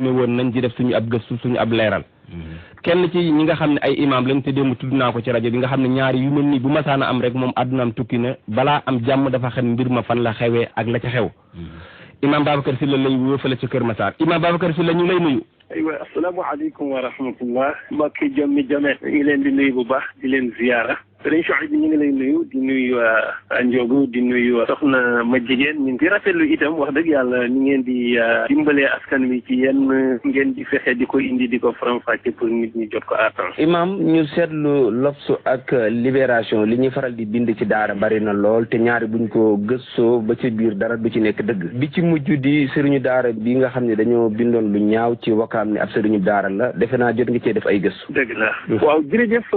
ne woon nañ ci def suñu ab gëstu suñu ab leeral kenn ci ñi nga xam ne ay imam lañ te démb tudd naa ko ci rajo bi nga xam ne ñaari yu mel nii bu masaana am rek moom addunaam tukki na balaa am jàmm dafa xam mbir ma fan la xewee ak la ca xew imam Babacar Sylla lay woo fële ci Kër Massar imam Babacar Sylla ñu lay nuyu. aywa asalaamaaleykum wa rahmatullah mbokki jommi jome ngi leen di nuyu bu baax di leen ziyaara sëriñ Chouaib ñu ngi lay nuyu di nuyu Ndiogu di nuyu soxna ma jigéen ñu ngi rafetlu itam wax dëgg yàlla ni ngeen di dimbalee askan wi ci yenn ngeen di fexe di ko indi di ko faram-fàcce pour nit ñi jot ko à temps. imam ñu seetlu L'Obs ak Libération li ñuy faral di bind ci daara bari na lool te ñaari buñ ko gëstoo ba ci biir dara du ci nekk dëgg bi ci mujj di sëriñu daara bi nga xam ne dañoo bindoon lu ñaaw ci Wakaam ne ab sëriñu daara la defe naa jot nga cee def ay gëstu. dëgg la waaw jërëjëf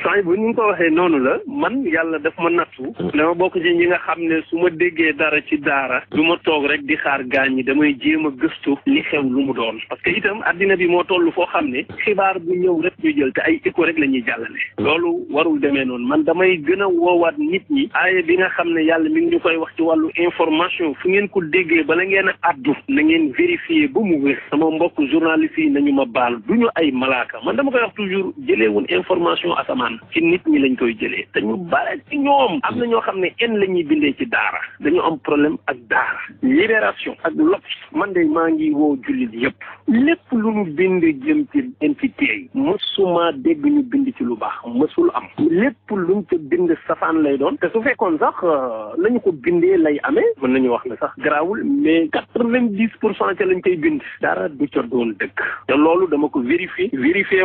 Chouaib bu ni nga ko waxee noonu la man yàlla daf ma nattu dama bokk ci ñi nga xam ne su ma déggee dara ci daara du ma toog rek di xaar gaañ ñi damay jéem a gëstu li xew lu mu doon parce que itam addina bi moo toll foo xam ne xibaar bu ñëw rek ñu jël te ay écho rek la ñuy jàllale loolu warul demee noonu man damay gën a woowaat nit ñi aaye bi nga xam ne yàlla mi ngi ñu koy wax ci wàllu information fu ngeen ko déggee bala ngeen a addu na ngeen vérifier ba mu wér sama mbokk journaliste yi nañu ma baal du ñu ay malaaka man dama koy wax toujours jëlee woon information asamaan ci nit ñi lañ koy jëlee te ñu bare ci ñoom am na ñoo xam ne en la ñuy bindee ci daara dañu am problème ak daara Libération ak L'Obs man de maa ngi woo jullit yëpp lépp lu ñu bind jëm ci entité mësuma dégg ñu bind ci lu baax mësul am lépp luñ ca bind safaan lay doon te su fekkoon sax nañu ko bindee lay amee mën nañu wax ne sax garaawul mais 90% ca lañ koy bind dara du ca doon dëgg te loolu dama ko vérifié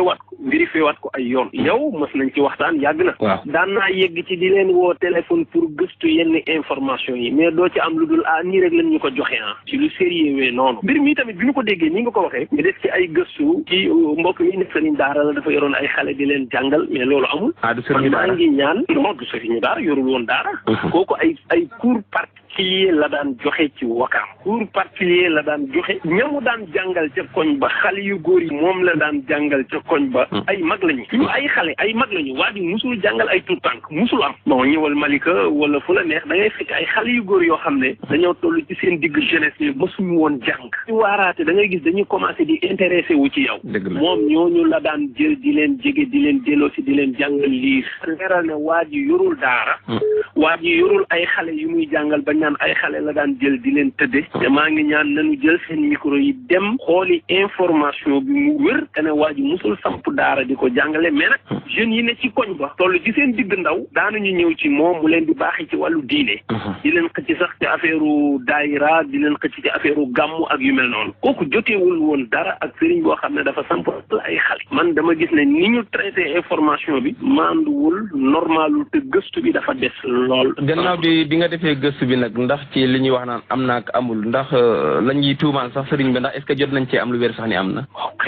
waat ko ay yoon yow mës nañ ci waxtaan yàgg na daan naa yegg ci di leen woo téléphone pour gëstu yenn information yi mais doo ci am lu dul nii rek lañ ñu ko joxe ci lu sérieux wee noonu mbir mi tamit bi ñu ko déggee ni nga ko waxee ñu def ci ay gëstu ci mbokk mi nekk sëriñ daara la dafa yoroon ay xale di leen jàngal mais loolu amul man maa ngi ñaan non du sëriñu daara yorul woon daara kooku ay cours particulier la daan joxe ci Wakaam cours particulier la daan joxe ñamu daan jàngal ca koñ ba xale yu góor yi moom la daan jàngal ca koñ ba ay mag lañu ñu ay xale ay mag lañu waa di musul jàngal ay tout tànk musul am bon ñëwal Malika wala fu la neex da ngay fekk ay xale yu góor yoo xam ne dañoo toll ci seen digg jeunesse yi mësuñu woon jàng ci waaraate da ngay gis dañuy commencé di intéressé wu ci yow moom ñooñu la daan jël di leen jege di leen delloo si di leen jàngal liir leeral ne waa ji yorul daara waa ji yorul ay xale yu muy jàngal ba ñaan ay xale la daan jël di leen tëdde te maa ngi ñaan nañu jël seen micro yi dem xooli information bi mu wér te ne waa ji musul samp daara di ko jàngale mais nag jeunes yi ne ci koñ ba toll ci seen digg ndaw daanañu ñëw ci moom mu leen di baaxi ci wàllu diine di leen xëcc sax ci affaire daayira di leen xëcc ci affaire gàmmu ak yu mel noonu kooku joteewul woon dara ak sëriñ boo xam ne dafa samp ay xale man dama gis ne ni ñu traité information bi maanduwul normalul te gëstu bi dafa des lool gannaaw bi nga defee gëstu bi nag ndax ci li ñuy wax naan am na ak amul ndax la ñuy tuumaan sax sëriñ bi ndax est-ce que jot nañ cee am lu wér sax ni am na ok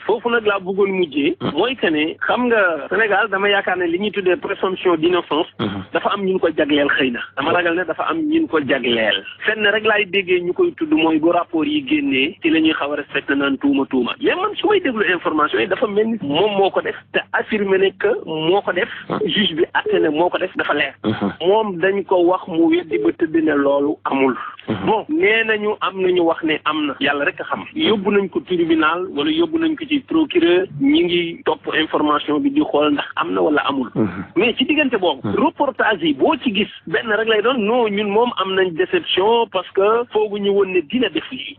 foofu nag laa bëggoon mujjee mooy que ne xam nga Sénégal dama yaakaar ne li ñuy tuddee présomption d'innocence dafa am ñun ko jagleel xëy na dama ragal ne dafa am ñun ko jagleel fenn rek laay déggee ñu koy tudd mooy bu rapport yi génnee ci la ñuy xaw a respecté naan tuuma mais man su may déglu information yi dafa mel ni moom moo ko def te affirmé ne que moo ko def juge bi àtte ne moo ko def dafa leer moom dañ ko wax mu weddi ba tëdd ne loolu amul bon nee nañu am nañu wax ne am na yàlla rek a xam yóbbu nañ ko tribunal wala yóbbu nañ ko ci procureur ñi ngi topp information bi di xool ndax am na wala amul mais ci diggante boobu reportage yi boo ci gis benn rek lay doon non ñun moom am nañ déception parce que foogu ñu woon ne dina def lii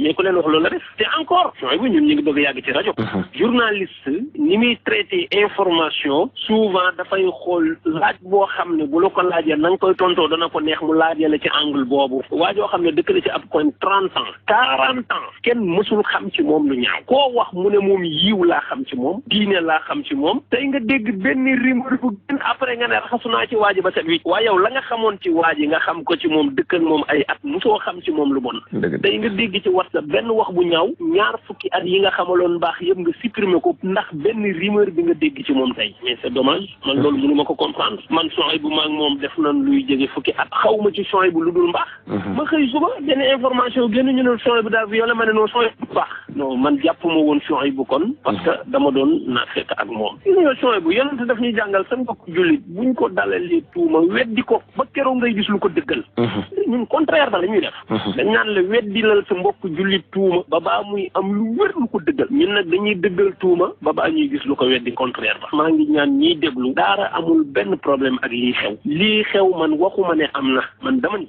mais ku leen wax loolu la def te encore sooy bu ñun ñu ngi bëgg a yàgg ci rajo journaliste ni muy traité information souvent dafay xool laaj boo xam ne bu la ko laajee na nga koy tontoo dana ko neex mu laajee la ci angle boobu waa joo xam ne dëkk la ci ab koñ 30 ans 40 ans kenn mësul xam ci moom lu ñaaw koo wax mu ne moom yiw laa xam ci moom diine laa xam ci moom tey nga dégg benn rumeur bu gën après nga ne raxasu naa ci waaji ba set wi waaye yow la nga xamoon ci waaji nga xam ko ci moom dëkk ak moom ay at musoo xam ci moom lu bon tey nga dégg ci WhatsApp benn wax bu ñaaw ñaar fukki at yi nga xamaloon baax yëpp nga supprimer ko ndax benn rumeur bi nga dégg ci moom tey mais c'est dommage man loolu mënu ma ko comprendre man soxay bu maag moom def nañ luy jege fukki at xaw ma ci Sohaibou bu lu dul mbaax ma xëy suba benn information génn ñu ne Sohaibou bu daa violé ma ne non Sohaibou bu baax non man jàpp ma woon Sohaibou bu kon parce que dama doon naa fekk ak moom gis nga Sohaibou bu yonent daf ñuy jàngal sa mbokk jullit buñ ko dalalee tuuma weddi ko ba keroog ngay gis lu ko dëggal ñun contraire ba la ñuy def dañ naan la weddi lal sa mbokk jullit tuuma ba baa muy am lu wér lu ko dëggal ñun nag dañuy dëggal tuuma ba baa ñuy gis lu ko weddi contraire ba maa ngi ñaan ñiy déglu daara amul benn problème ak lii xew man waxuma ne am na man dama ni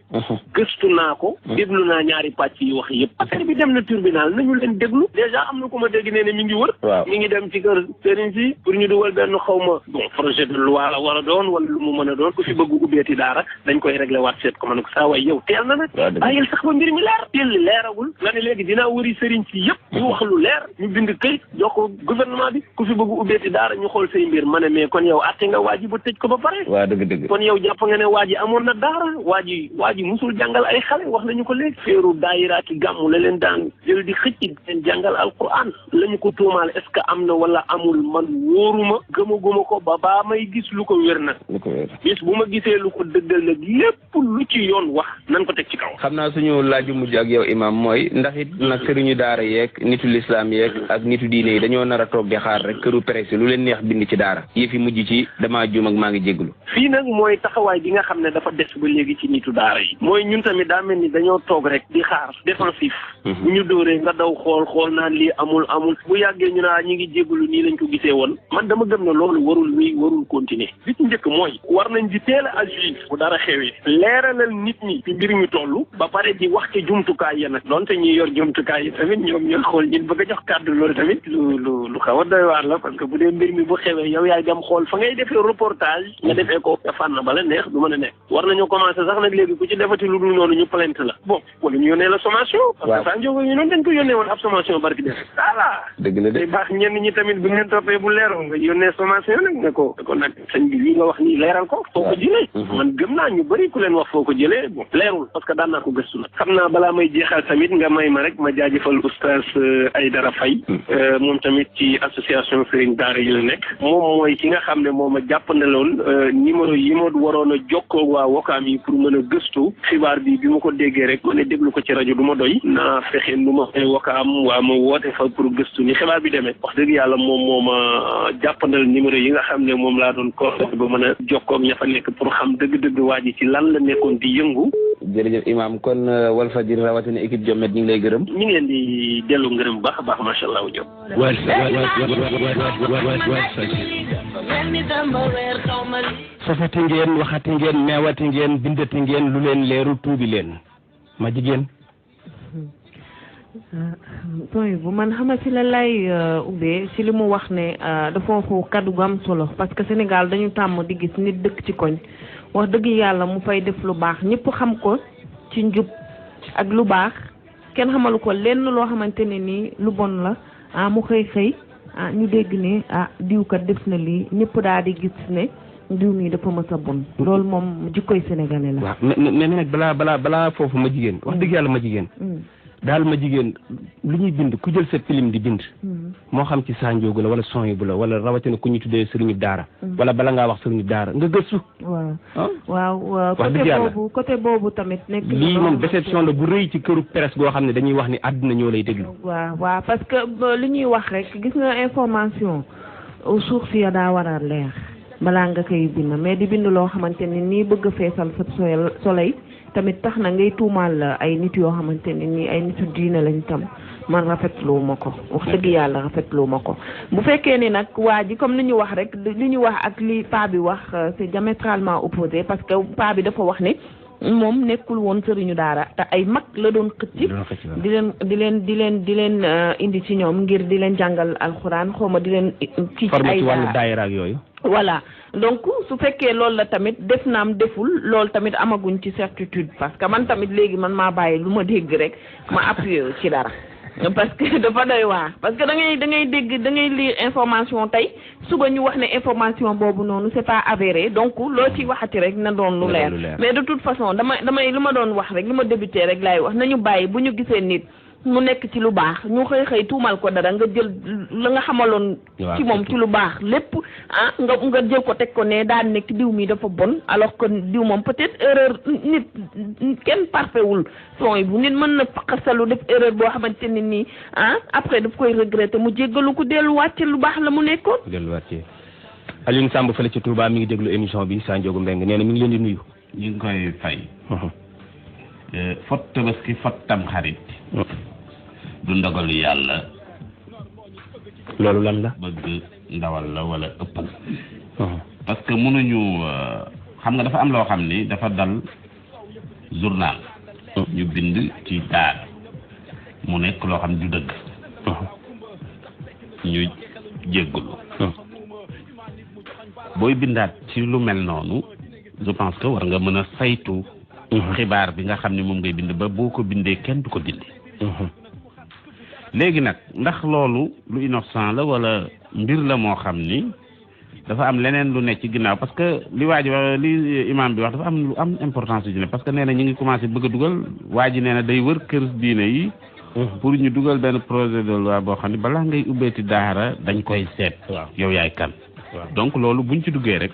gëstu naa ko déglu naa ñaari pàcc yi wax yëpp affaire bi dem na tribunal nañu leen déglu déjà am na ku ma dégg nee ne mi ngi wër mi ngi dem ci kër sëriñ si pour ñu dugal benn xaw ma bon projet de loi la war a doon wala lu mu mën a doon ku fi bëgg ubbeeti daara dañ koy réglé waat seet ko ma ne ko saa waay yow teel na nag bàyyil sax ba mbir mi leer teel li leeragul nga ne léegi dinaa wëri sëriñ si yëpp ñu wax lu leer ñu bind këyit jox ko gouvernement bi ku fi bëgg ubbeeti daara ñu xool say mbir ma ne mais kon yow atte nga waa ji ba tëj ko ba pare waaw dëgg kon yow jàpp nga ne waa ji amoon na daara waa ji musul jàngal ay xale wax nañu ko léegi féeru daayira ki gàmmu la leen daan jël di xëcc leen jàngal alquran la ñu ko tuumaal est-ce que am na wala amul man wóoruma gëmaguma ko ba baa may gis lu ko wér nag bis bu ma gisee lu ko dëggal nag lépp lu ci yoon wax nan ko teg ci kaw. xam naa suñu laaju mujj ak yow imam mooy ndax it nag sëriñu daara yeeg nitu lislaam yeeg ak nitu diine yi dañoo nar a toog di xaar rek këru presse lu leen neex bind ci daara yi fi mujj ci damaa juum ak maa ngi jégalu. fii nag mooy taxawaay bi nga xam ne dafa des ba léegi ci nitu daara yi mooy ñun tamit daa mel ni dañoo toog rek di xaar défensif bu ñu dóoree nga daw xool naan lii amul bu yàggee ñu naa ñi ngi jégalu nii lañ ko gisee woon man dama gëm ne loolu warul continuer li ci njëkk mooy war nañ di teel a agir bu dara xewee leeralal nit ñi fi mbir mi toll ba pare di wax ci jumtukaay ya nag donte ñuy yor jumtukaay yi tamit ñoom ñooy xool ñin bëgg a jox kàddu loolu tamit lu xaw a doy waar la parce que bu dee mbir mi bu xewee yow yaay dem xool fa ngay defee reportage nga defee ko fànn bala neex du mën a nekk war nañoo commencé sax nag léegi ku ci defati lu dul noonu ñu plainte la bon wala ñu yónnee la sommation parce que saa njóogo ñu noonu dañ ko yónnee woon ab sommation barki def voilà dëgg la de baax ñenn ñi tamit bu ngeen toppee bu leeroon nga yónnee sommation nag ne ko nag sëñ bi lii nga wax nii leeral ko foo ko jëlee man gëm naa ñu bëri ku leen wax foo ko jëlee bon leerul parce que daan naa ko gëstu nag xam naa balaa may jeexal tamit nga may ma rek ma jaajëfal oustaz Aïdara Faye moom tamit ci association Serigne Daara yi la nekk moom mooy ki nga xam ne moom a jàppandaloon numéro yi ma waroon a jokkoo waa Wakaam yi pour mën a gëstu xibaar bi ma ko déggee rek ma ne déglu ko ci rajo du ma doy naa fexe nu ma Wakaam waa ma woote fa pour gëstu ni xibaar bi demee wax dëgg yàlla moom moo ma jàppandal numéro yi nga xam ne moom laa doon ko ba mën a jokkoo ak ña fa nekk pour xam dëgg-dëgg waa ji ci lan la nekkoon di yëngu. jërëjëf imam kon Walfadjri rawatina équipe Jomet ñu ngi lay gërëm. ñu ngi leen di dellu ngërëm bu baax a baax macha allah Diop. safati ngeen waxati ngeen meewati ngeen bindati ngeen lu leen leeru tuubi leen ma jigéen. sooy bu man xama ci la lay ubbee ci li mu wax ne dafa waxu kaddu gu am solo parce que Sénégal dañu tàmm di gis nit dëkk ci koñ wax dëgg yàlla mu fay def lu baax ñëpp xam ko ci njub ak lu baax kenn xamalu ko lenn loo xamante ne nii lu bon la mu xëy ñu dégg ne diwkat def na lii ñëpp daal di gis ne diw nii dafa mës a bon loolu moom jikkoy sénégalais la. waaw mais nag balaa foofu ma jigéen wax dëgg yàlla ma jigéen. daal ma jigéen lu ñuy bind ku jël sa film di bind moo xam ci Sanjoogu la wala Sohaibou la wala rawatina ku ñu tuddee sëriñu daara wala bala ngaa wax sëriñu daara nga gëstu waaw côté boobu tamit nekk lii moom déception la bu rëy ci këru presse goo xam ne dañuy wax ni àdduna ñoo lay déglu waaw parce que li ñuy wax rek gis nga information source ya daa war a leer balaa nga koy bind mais di bind loo xamante ne nii bëgg a feesal sa soleil tamit tax na ngay tuumaal ay nit yoo xamante ne nii ay nitu diine lañ tam man rafetlu ma ko wax dëgg yàlla rafetlu ma ko bu fekkee ni nag waa ji comme ni ñu wax rek li ñu wax ak li paa bi wax c'est diamétralement opposé parce que paa bi dafa wax ne moom nekkul woon sëriñu daara te ay mag la doon xëcc di leen indi ci ñoom ngir di leen jàngal alxuraan xawma di leen ci ay wàllu daayira ak yooyu voilà donc su fekkee loolu la tamit def naam deful loolu tamit amaguñ ci certitude parce que man tamit léegi man maa bàyyi lu ma dégg rek ma appuyé ci dara parce que dafa doy waar parce que da ngay dégg da ngay lire information tey suba ñu wax ne information boobu noonu c'est pas avéré donc loo ci waxati rek na doon lu leer mais de toute façon damay lu ma doon wax rek lu ma débuté rek laay wax nañu bàyyi bu ñu gisee nit mu nekk ci lu baax ñu xëy tuumal ko dara nga jël la nga xamaloon ci moom ci lu baax lépp nga jël ko teg ko ne daan nekk diw mi dafa bon alors que diw moom peut-être erreur nit kenn parfait wul son bu nit mën na faqasalu def erreur boo xamante ne nii après daf koy regretter mu jéggalu ko delluwaat ci lu baax la mu nekkoon. delluwaat ci Alioune Samb fële ci Touba mi ngi déglu émission bi Sa Ndiogou Mbengue nee na mi ngi leen di nuyu. ñu ngi koy fay. fot tabaski fot tam xarit. du ndogalu yàlla. loolu lan la. bëgg ndawal la wala ëppal. parce que mënuñu xam nga dafa am loo xam ni dafa dal journal. ñu bind ci daara mu nekk loo xam du dëgg. ñu jéggulu booy bindaat ci lu mel noonu je pense que war nga mën a saytu. xibaar bi nga xam ne moom ngay bind ba boo ko bindee kenn du ko dindi. léegi nag ndax loolu lu innocent la wala mbir la moo xam ni dafa am leneen lu nekk ci ginnaaw parce que li waa ji wax li imam bi wax dafa am lu am importance yu ci ne parce que nee na ñu ngi commencé bëgg a dugal waa ji nee na day wër kër diine yi. pour ñu dugal benn projet de loi boo xam ne balaa ngay ubbeeti daara dañ koy seet. yow yaay kan. donc loolu buñ ci duggee rek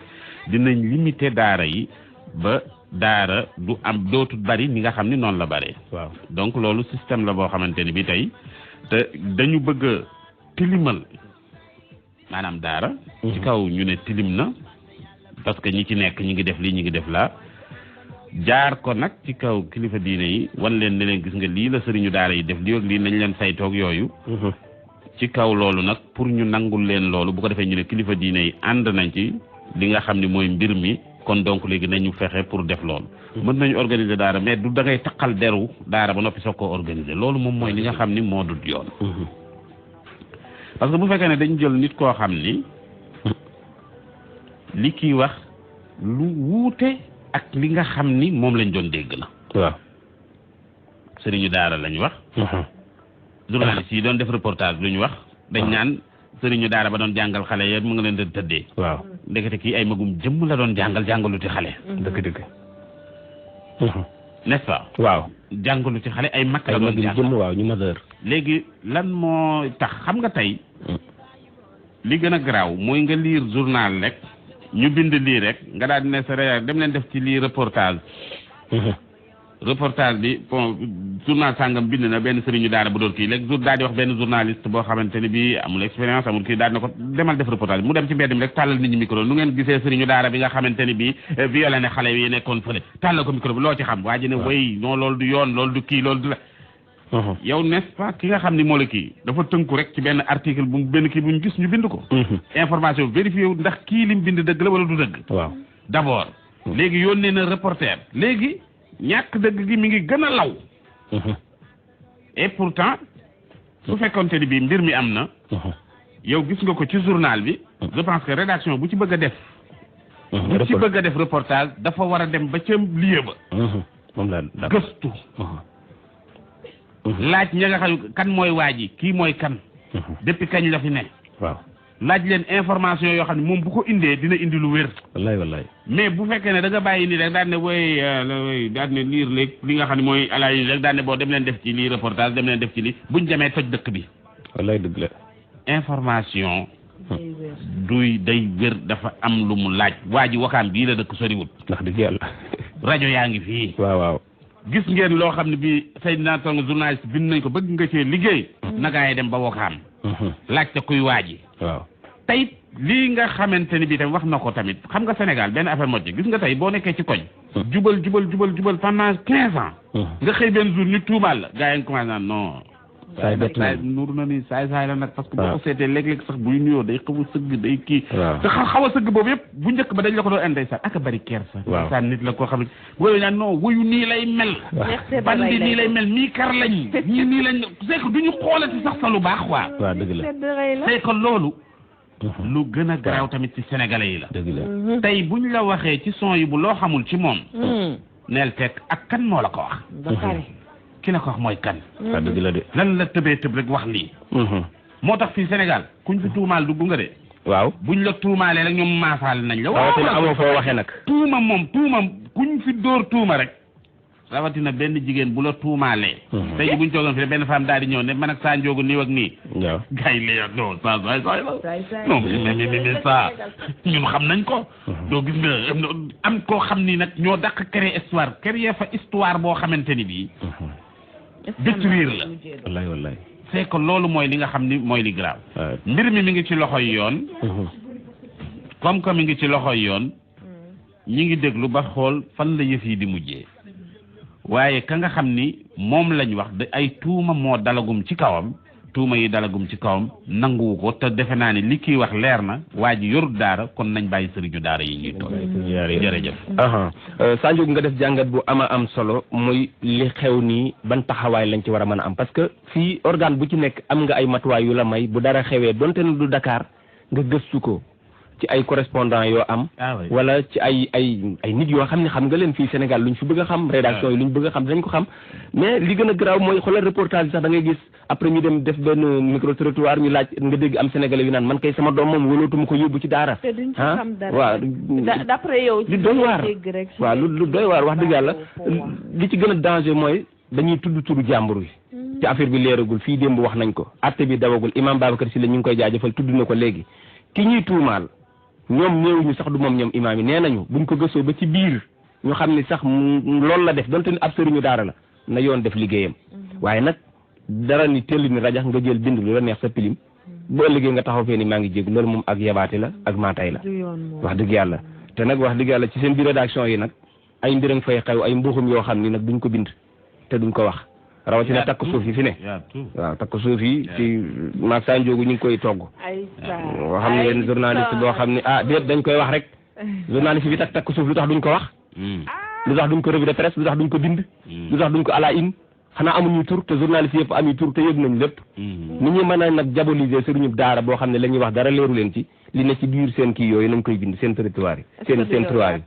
dinañ limiter daara yi ba daara du am dootul bari ni nga xam ni noonu la bare. waaw donc loolu système la boo xamante ni bi tey te dañu bëgg a tilimal maanaam daara. ci kaw ñu ne tilim na parce que ñi ci nekk ñi ngi def lii ñi ngi def laa jaar ko nag ci kaw kilifa diine yi wan leen ne leen gis nga lii la sëriñu daara yi def lii ak lii nañ leen saytoog yooyu. ci kaw loolu nag pour ñu nangul leen loolu bu ko defee ñu ne kilifa diine yi ànd nañ ci li nga xam ni mooy mbir mi kon donc léegi nañu fexe pour def loolu. mën nañu organiser daara mais du da ngay taqal deru daara ba noppi soog koo organiser loolu moom mooy li nga xam ni moo dut yoon. parce que bu fekkee ne dañu jël nit koo xam ni li kii wax lu wuute ak li nga xam ni moom lañ doon dégg la. waaw sëriñu daara lañ wax. journaliste yi doon def reportage lu ñu wax. dañ naan sëriñu daara ba doon jàngal xale ya mu nga leen di tëddee. waaw ndekete kii ay magum jëmm la doon jàngaluti xale. dëgg. n'est-ce pas. waaw jàngaluti xale ay mag la doon jàng jëmm waaw ñu majeur. léegi lan moo tax xam nga tey li gën a garaaw mooy nga lire journal rek ñu bind lii rek nga daal di ne sa réer dem leen def ci lii reportage. reportage bi bon journal sàngam bind na benn sëriñu daara bu doon kii léegi daal di wax benn journaliste boo xamante ni bii amul expérience amul kii daal di na ko demal def reportage bi mu dem ci mbedd mi rek tàllal nit ñi micro nu ngeen gisee sëriñu daara bi nga xamante ni bii violé ne xale yi nekkoon fële tàllal ko micro bi loo ci xam waa ji ne way non loolu du yoon loolu du kii loolu du la yow n'est-ce pas ki nga xam ni moo la kii dafa tënku rek ci benn article bu benn kii bu ñu gis ñu bind ko information vérifié wu ndax kii lim bind dëgg la wala du dëgg waaw d'abord léegi yónnee na reporter léegi ñàkk dëgg gi mi ngi gën a law et pourtant su fekkonte ni bii mbir mi am na yow gis nga ko ci journal bi je pense que rédaction bu ci bëgg a def bu ci bëgg a def reportage dafa war a dem ba ca lieu ba moom la gëstu laaj ña nga xam kan mooy waa ji kii mooy kan depuis kañ la fi ne waaw laaj leen information yoo xam ne moom bu ko indee dina indi lu wér wallaay mais bu fekkee ne da nga bàyyi nii rek daan ne woy daan ne liir léegi li nga xam ne mooy alaay rek daan ne boo dem leen def ci lii reportage dem leen def ci lii buñ demee toj dëkk bi wallaay dëgg la information day wér dafa am lu mu laaj waa ji Wakaam bii la dëkk soriwul ndax dëgg yàlla rajo yaa ngi fii waaw gis ngeen loo xam ne bii Seydina Tong journaliste bind nañ ko bëgg nga cee liggéey nagaa yi dem ba Wakaam laajte kuy waa ji waaw tey lii nga xamante ni bii tamit wax na ko tamit xam nga Sénégal benn affaire moo ci gis nga tey boo nekkee ci koñ jubal pendant 15 ans nga xëy benn jour ñu tuumaal la gars yi nga commencé naan non saay nuuru na ni saay la nag parce que boo ko seetee léeg-léeg sax buy nuyoo day xaw a sëgg day kii te xaw a sëgg boobu yëpp bu njëkk ba dañ la ko doon indi sax ak a bari kersa sa nit la koo xam ne woyu naan non woyu nii lay mel bandi nii lay mel mii kar lañ ñii nii lañ c'est que duñu xoolati sax sa lu baax waaw dëgg la c'est que loolu lu gën a garaaw tamit ci sénégalais yi la dëgg la tey buñ la waxee ci son yi bu loo xamul ci moom neel teg ak kan moo la ko wax ki la ko wax mooy kan dëgg la de lan la tëbee tëb rek wax lii moo tax fii Sénégal kuñ fi tuumaal dugg nga de waaw buñ la tuumaalee rek ñoom maasaal nañ la waaw te amoo foo waxee nag tuuma kuñ fi dóor tuuma rek rawatina benn jigéen bu la tuumaalee. tey ji bu ñu toogoon fi benn femme daal di ñëw ne man ak saa njóogu nii ak nii. waaw gars yi la non ça non mais ça ñun xam nañ ko. doo gis nga am koo xam ni nag ñoo dàq créer histoire boo xamante ni bii. détruire la. wallaay wallaay. c'est que loolu mooy li nga xam ni mooy li grave. mbir mi ngi ci loxoy yoon. comme que mi ngi ci loxoy yoon. ñi ngi déglu ba xool fan la yëf yi di mujjee. waaye ka nga xam ni moom lañ wax de ay tuuma moo dalagum ci kawam tuuma yi dalagum ci kawam nanguwu ko te defe naa ne li kii wax leer na waa ji yorut daara kon nañ bàyyi sëriñu daara yi ñuy toog. jërëjëf. Sanjog nga def jàngat bu am solo muy li xew nii ban taxawaay lañ ci war a mën a am parce que fii organe bu ci nekk am nga ay matuwaay yu la may bu dara xewee donte ne du Dakar nga gëstu ko. ci ay correspondant yoo am wala ci ay nit yoo xam ne xam nga leen fii Sénégal luñ fi bëgg a xam rédaction yi luñ bëgg a xam dinañ ko xam mais li gën a garaaw mooy xoolal reportage sax da ngay gis après ñu dem def benn micro trottoir ñu laaj nga dégg am sénégalais yu naan man kay sama doom moom wóolootuma ko yóbbu ci daara waaw d'après yow lu doy waar waaw lu doy waar wax dëgg yàlla li ci gën a danger mooy dañuy tudd turu jàmbur yi ci affaire bi leeragul fii démb wax nañ ko atte bi dawagul imam Babacar Sylla ñu ngi koy jaajëfal tudd na ko léegi ki ñuy tuumaal ñoom néewuñu sax du moom ñoom imaam yi nee nañu buñ ko gëstoo ba ci biir ñu xam ni sax loolu la def donte ni ab sëriñu daara la na yoon def liggéeyam waaye nag dara ni tell ni rajax nga jël bind lu la neex sa pilim boo liggéey nga taxaw fee ni maa ngi jég loolu moom ak yabaate la ak maatay la wax dëgg yàlla te nag wax dëgg yàlla ci seen biir rédaction yi nag ay mbir a fay xew ay mbuuxum yoo xam ni nag duñ ko bind te duñ ko wax rawatina takk suuf yi fi ne waaw takk suuf yi ci maag saa njóogu ñu ngi koy togg boo xam ne yenn journaliste boo xam ne déet dañ koy wax rek journaliste bi takk suuf lu tax duñ ko wax lu tax duñ ko revue de presse lu tax duñ ko bind lu tax duñ ko à la une xanaa amuñu tur te journaliste yëpp amuñu tur te yëg nañ lépp ni ñu mën a nag diaboliser sëriñu daara boo xam ne la ñuy wax dara leeru leen ci li ne ci biir seen kii yooyu nañ koy bind seen territoire yi seen territoire yi